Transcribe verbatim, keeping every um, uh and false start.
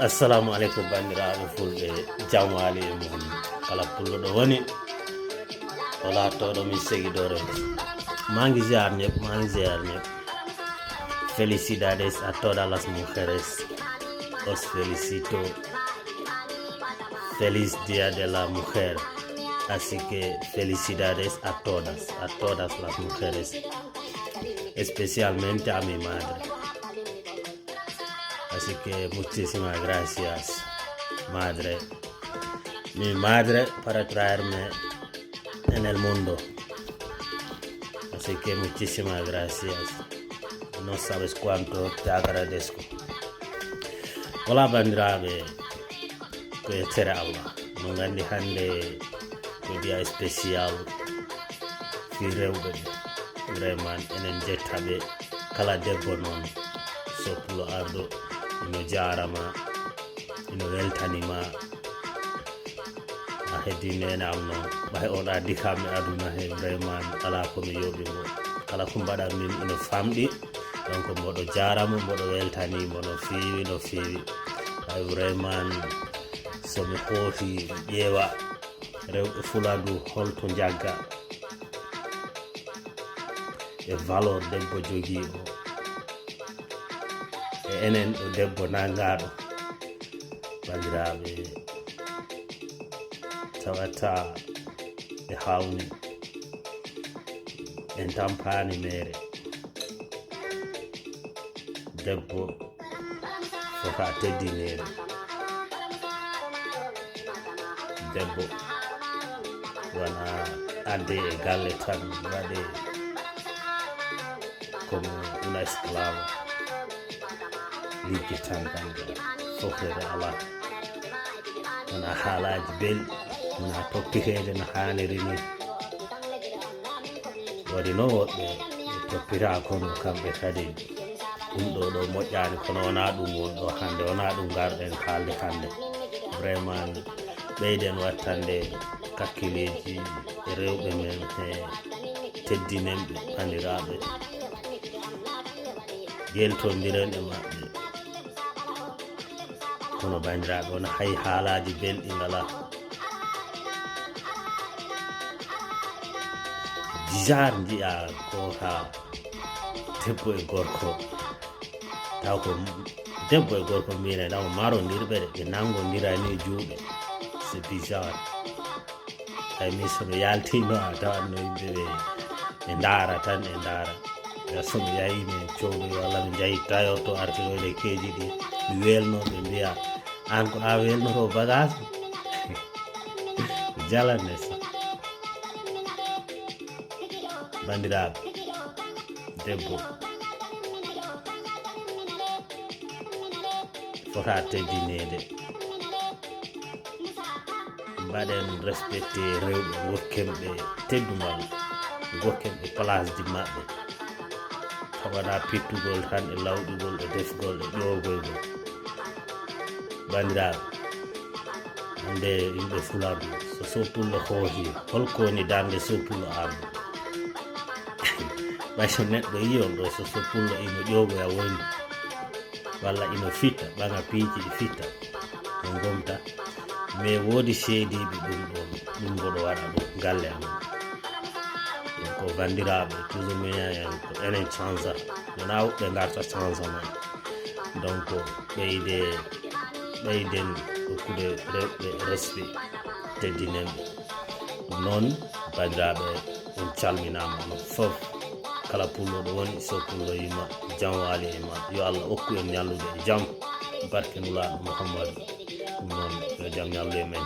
Assalamu aleykum, banndiraaɓe fulɓe, jam waali e mon. Kala pullo ɗo woni, o laattoɗo min segidore. Maa ngi ziar ñëpp, maa ngi ziar ñëpp. Felicidades a todas las mujeres. Os felicito. Feliz Día de la Mujer. Así que felicidades a todas, a todas las mujeres, especialmente a mi madre. Así que muchísimas gracias, madre. Mi madre para traerme en el mundo. Así que muchísimas gracias. No sabes cuánto te agradezco. Voilà, banndiraaɓe, ko e tere Allah. No nganndi hannde ko dia spécial fii rewɓe ɓe. Vraiment, enen njetta ɓe. Kala debbo noon, so pulo arɗo, ino jaarama, ino weltanima. A heddii neene am noon. Ɓay on addi kam e aduna he, vraiment, alaa ko mi yooɓi mo. Kala ko mbaɗan min ino famɗi. Donc, mboɗo jaarama, mboɗo weltanii mo no feewi, no feewi. Ay, vraiment, so mi hooti, mi ƴeewa rewɓe Fuladu holto njagga e valeur debbo jogii o. E enen ɗo debbo nangaaɗo, banndiraaɓe, tawata ɓe hawni, ɓe tampaani meere. Debbo fota teddineede. Debbo wona adde e galle tan, waɗe comme una esclave, ligge tan, tan fof rede alaa. Wona haalaaji belɗi, wona toppiteede no haaniri ni. Waɗi noon woɓɓe ɓe toppitaa kono kamɓe kadi ɗum ɗo ɗo moƴƴaani, kono wonaa ɗum won ɗo hannde, wonaa ɗum ngarɗen haalde hannde. Vraiment, ɓeyden wattande kakkileeji e rewɓe men he teddinen ɓe, banndiraaɓe. Geltondiren e maɓɓe. Kono banndiraaɓe, wona hay haalaaji belɗi ngalaa. Dijaar njiyaa ko haa debbo e gorko. Taw ko debbo e gorko mbiyene taw marondirɓe de, ɓe nangondirani juuɗe. C'est bizarre. Ay, min so mi yaltiino a tawatno yimɓe ɓe, ɓe ndaara tan, ɓe ndaara. Ya so mi yahi min cowɗi walla mi njahi tayorto artiroyde keeji ɗi, mi weelno ɓe mbiya, "Aan ko a weelnoto bagage?" Jalanne sa. Banndiraaɓe, debbo fota teddineede. Mbaɗen respecté rewɓe, ngokken ɓe teddungal, ngokken ɓe place ji maɓɓe. Tawana pittugol tan e lawƴugol e defgol e ƴoogoygol. Banndiraaɓe, hannde yimɓe Fuladu, so Soppullo hoohi, holko woni darnde Soppullo arɗo? Ɓay so neɗɗo yii on ɗo, so Soppullo ino ƴoogoya woni, walla ino fitta, ɓaŋa piiji ɗi fitta, no ngomta. Mais woodi seediiɓe ɗum ɗoon, ɗum mboɗo waɗa ɗo galle am. Ɗum ko banndiraaɓe, toujours minen en ko enen change. Wonaa woɓɓe ngarta changement. Donc, ɓeyde, ɓeyden okkude rewɓe respect, teddinen ɓe. Ɗum noon, banndiraaɓe, on calminaama onon fof. Kala pullo ɗo woni, so pullo yima, jam waali e ma. Yo Allah okku en ñallude e jam. Barke Nulaaɗo Muhammadu. Ɗum noon, yo jam ñallu e men.